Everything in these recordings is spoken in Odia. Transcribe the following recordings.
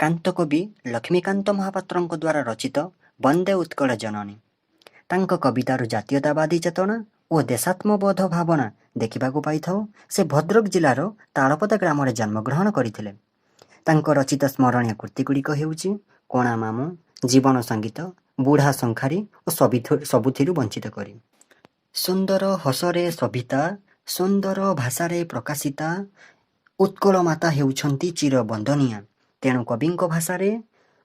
କାନ୍ତକବି ଲକ୍ଷ୍ମୀକାନ୍ତ ମହାପାତ୍ରଙ୍କ ଦ୍ୱାରା ରଚିତ ବନ୍ଦେ ଉତ୍କଳ ଜନନୀ। ତାଙ୍କ କବିତାରୁ ଜାତୀୟତାବାଦୀ ଚେତନା ଓ ଦେଶାତ୍ମବୋଧ ଭାବନା ଦେଖିବାକୁ ପାଇଥାଉ। ସେ ଭଦ୍ରକ ଜିଲ୍ଲାର ତାଳପଦା ଗ୍ରାମରେ ଜନ୍ମଗ୍ରହଣ କରିଥିଲେ। ତାଙ୍କ ରଚିତ ସ୍ମରଣୀୟ କୃତିଗୁଡ଼ିକ ହେଉଛି କଣା ମାମୁଁ, ଜୀବନ ସଙ୍ଗୀତ, ବୁଢ଼ା ଶଙ୍ଖାରୀ ଓ ସବୁଥିରୁ ବଞ୍ଚିତ କରି। ସୁନ୍ଦର ହସରେ ସବିତା, ସୁନ୍ଦର ଭାଷାରେ ପ୍ରକାଶିତା ଉତ୍କଳ ମାତା ହେଉଛନ୍ତି ଚିର ବନ୍ଦନୀୟା। ତେଣୁ କବିଙ୍କ ଭାଷାରେ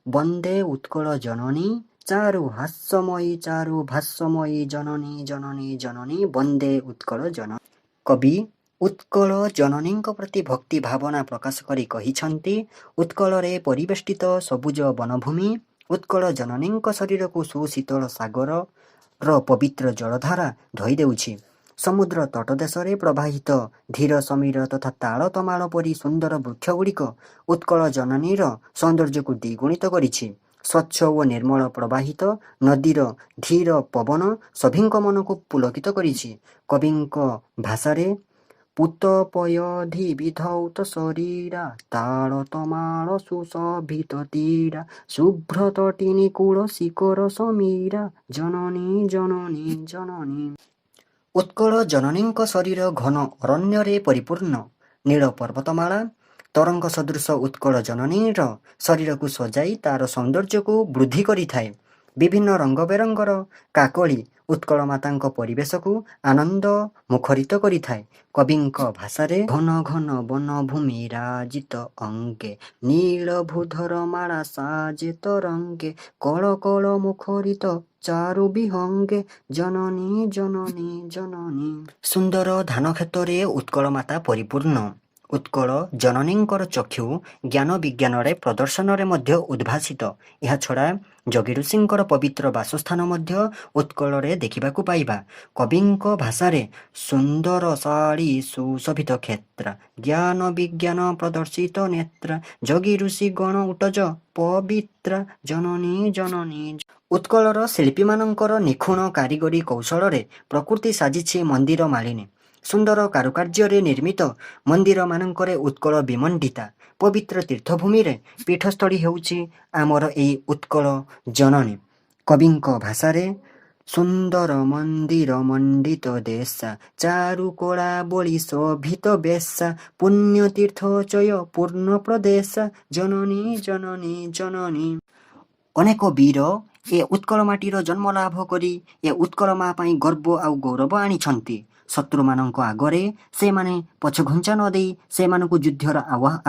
ବନ୍ଦେ ଉତ୍କଳ ଜନନୀ ଚାରୁ ହାସ୍ୟମୟୀ ଚାରୁ ଭାଷ୍ୟମୟୀ ଜନନୀ ଜନନୀ ଜନନୀ ବନ୍ଦେ ଉତ୍କଳ ଜନନୀ। କବି ଉତ୍କଳ ଜନନୀଙ୍କ ପ୍ରତି ଭକ୍ତି ଭାବନା ପ୍ରକାଶ କରି କହିଛନ୍ତି, ଉତ୍କଳରେ ପରିବେଷ୍ଟିତ ସବୁଜ ବନଭୂମି ଉତ୍କଳ ଜନନୀଙ୍କ ଶରୀରକୁ ସୁଶୀତଳ ସାଗରର ପବିତ୍ର ଜଳଧାରା ଧୋଇଦେଉଛି। ସମୁଦ୍ର ତଟଦେଶରେ ପ୍ରବାହିତ ଧୀର ସମୀର ତଥା ତାଳ ତମାଳ ପରି ସୁନ୍ଦର ବୃକ୍ଷଗୁଡ଼ିକ ଉତ୍କଳ ଜନନୀର ସୌନ୍ଦର୍ଯ୍ୟକୁ ଦ୍ୱିଗୁଣିତ କରିଛି। ସ୍ୱଚ୍ଛ ଓ ନିର୍ମଳ ପ୍ରବାହିତ ନଦୀର ଧୀର ପବନ ସଭିଙ୍କ ମନକୁ ପୁଲକିତ କରିଛି। କବିଙ୍କ ଭାଷାରେ ପୂତ ପୟୋଧି ବିଧୌତ ଶରୀରା ତାଳ ତମାଳ ସୁଶୋଭିତ ତୀରା ଶୁଭ୍ର ତଟିନୀ କୂଳ ଶିଖର ସମୀରା ଜନନୀ ଜନନୀ ଜନନୀ। ଉତ୍କଳ ଜନନୀଙ୍କ ଶରୀର ଘନ ଅରଣ୍ୟରେ ପରିପୂର୍ଣ୍ଣ। ନୀଳ ପର୍ବତମାଳା ତରଙ୍ଗ ସଦୃଶ ଉତ୍କଳ ଜନନୀର ଶରୀରକୁ ସଜାଇ ତାର ସୌନ୍ଦର୍ଯ୍ୟକୁ ବୃଦ୍ଧି କରିଥାଏ। ବିଭିନ୍ନ ରଙ୍ଗବେରଙ୍ଗର କାକଳି ଉତ୍କଳ ମାତାଙ୍କ ପରିବେଶକୁ ଆନନ୍ଦ ମୁଖରିତ କରିଥାଏ। କବିଙ୍କ ଭାଷାରେ ଘନ ଘନ ବନଭୂମି ରାଜିତ ଅଙ୍ଗେ ନୀଳ ଭୂଧର ମାଳା ସାଜେ ତରଙ୍ଗେ କଳ କଳ ମୁଖରିତ ଚାରୁ ବିହଙ୍ଗେ ଜନନୀ ଜନନୀ ଜନନୀ। ସୁନ୍ଦର ଧାନକ୍ଷେତରେ ଉତ୍କଳ ମାତା ପରିପୂର୍ଣ୍ଣ। ଉତ୍କଳ ଜନନୀଙ୍କର ଚକ୍ଷୁ ଜ୍ଞାନ ବିଜ୍ଞାନରେ ପ୍ରଦର୍ଶନରେ ମଧ୍ୟ ଉଦ୍ଭାସିତ। ଏହାଛଡ଼ା ଯୋଗୀଋଷିଙ୍କର ପବିତ୍ର ବାସସ୍ଥାନ ମଧ୍ୟ ଉତ୍କଳରେ ଦେଖିବାକୁ ପାଇବା। କବିଙ୍କ ଭାଷାରେ ସୁନ୍ଦର ଶାଳୀ ସୁଶୋଭିତ କ୍ଷେତ୍ରା ଜ୍ଞାନ ବିଜ୍ଞାନ ପ୍ରଦର୍ଶିତ ନେତ୍ରା ଯୋଗୀ ଋଷି ଗଣ ଉଟଜ ପବିତ୍ରା ଜନନୀ ଜନନୀ। ଉତ୍କଳର ଶିଳ୍ପୀମାନଙ୍କର ନିଖୁଣ କାରିଗରୀ କୌଶଳରେ ପ୍ରକୃତି ସାଜିଛି ମନ୍ଦିର ମାଳିନୀ। ସୁନ୍ଦର କାରୁକାର୍ଯ୍ୟରେ ନିର୍ମିତ ମନ୍ଦିରମାନଙ୍କରେ ଉତ୍କଳ ବିମଣ୍ଡିତା। ପବିତ୍ର ତୀର୍ଥଭୂମିରେ ପୀଠସ୍ଥଳୀ ହେଉଛି ଆମର ଏଇ ଉତ୍କଳ ଜନନୀ। କବିଙ୍କ ଭାଷାରେ ସୁନ୍ଦର ମନ୍ଦିର ମଣ୍ଡିତ ଦେଶା ଚାରୁ କଳାବଳୀ ଶୋଭିତ ବେଶା ପୁଣ୍ୟ ତୀର୍ଥଚୟ ପୂର୍ଣ୍ଣ ପ୍ରଦେଶା ଜନନୀ ଜନନୀ ଜନନୀ। ଅନେକ ବୀର ଏ ଉତ୍କଳ ମାଟିର ଜନ୍ମଲାଭ କରି ଏ ଉତ୍କଳ ମା ପାଇଁ ଗର୍ବ ଆଉ ଗୌରବ ଆଣିଛନ୍ତି। ଶତ୍ରୁମାନଙ୍କ ଆଗରେ ସେମାନେ ପଛଘୁଞ୍ଚା ନ ଦେଇ ସେମାନଙ୍କୁ ଯୁଦ୍ଧର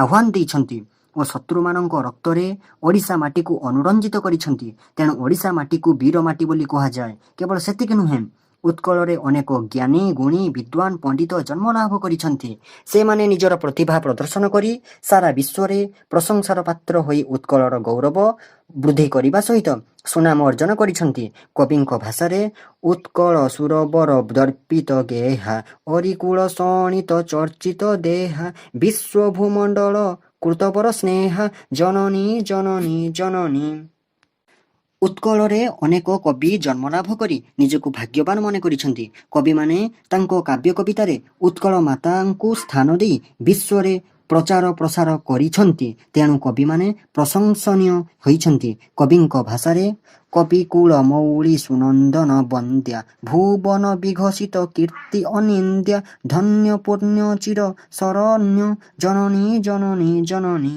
ଆହ୍ୱାନ ଦେଇଛନ୍ତି ଓ ଶତ୍ରୁମାନଙ୍କ ରକ୍ତରେ ଓଡ଼ିଶା ମାଟିକୁ ଅନୁରଞ୍ଜିତ କରିଛନ୍ତି। ତେଣୁ ଓଡ଼ିଶା ମାଟିକୁ ବୀର ମାଟି ବୋଲି କୁହାଯାଏ। କେବଳ ସେତିକି ନୁହେଁ, ଉତ୍କଳରେ ଅନେକ ଜ୍ଞାନୀ, ଗୁଣୀ, ବିଦ୍ୱାନ, ପଣ୍ଡିତ ଜନ୍ମଲାଭ କରିଛନ୍ତି। ସେମାନେ ନିଜର ପ୍ରତିଭା ପ୍ରଦର୍ଶନ କରି ସାରା ବିଶ୍ୱରେ ପ୍ରଶଂସାର ପାତ୍ର ହୋଇ ଉତ୍କଳର ଗୌରବ ବୃଦ୍ଧି କରିବା ସହିତ ସୁନାମ ଅର୍ଜନ କରିଛନ୍ତି। କବିଙ୍କ ଭାଷାରେ ଉତ୍କଳ ସୁରବର ଦର୍ପିତ ଗେହା ଅରିକୁଳ ଶୋଣିତ ଚର୍ଚ୍ଚିତ ଦେହା ବିଶ୍ୱ ଭୂମଣ୍ଡଳ କୃତବର ସ୍ନେହା ଜନନୀ ଜନନୀ ଜନନୀ। ଉତ୍କଳରେ ଅନେକ କବି ଜନ୍ମଲାଭ କରି ନିଜକୁ ଭାଗ୍ୟବାନ ମନେ କରିଛନ୍ତି। କବିମାନେ ତାଙ୍କ କାବ୍ୟ କବିତାରେ ଉତ୍କଳ ମାତାଙ୍କୁ ସ୍ଥାନ ଦେଇ ବିଶ୍ୱରେ ପ୍ରଚାର ପ୍ରସାର କରିଛନ୍ତି। ତେଣୁ କବିମାନେ ପ୍ରଶଂସନୀୟ ହୋଇଛନ୍ତି। କବିଙ୍କ ଭାଷାରେ କବିକୁଳ ମଉଳି ସୁନନ୍ଦନ ବନ୍ଦ୍ୟା ଭୁବନ ବିଘୋଷିତ କୀର୍ତ୍ତି ଅନିନ୍ଦ୍ୟା ଧନ୍ୟ ପୁଣ୍ୟ ଚିର ଶରଣ୍ୟ ଜନନୀ ଜନନୀ ଜନନୀ।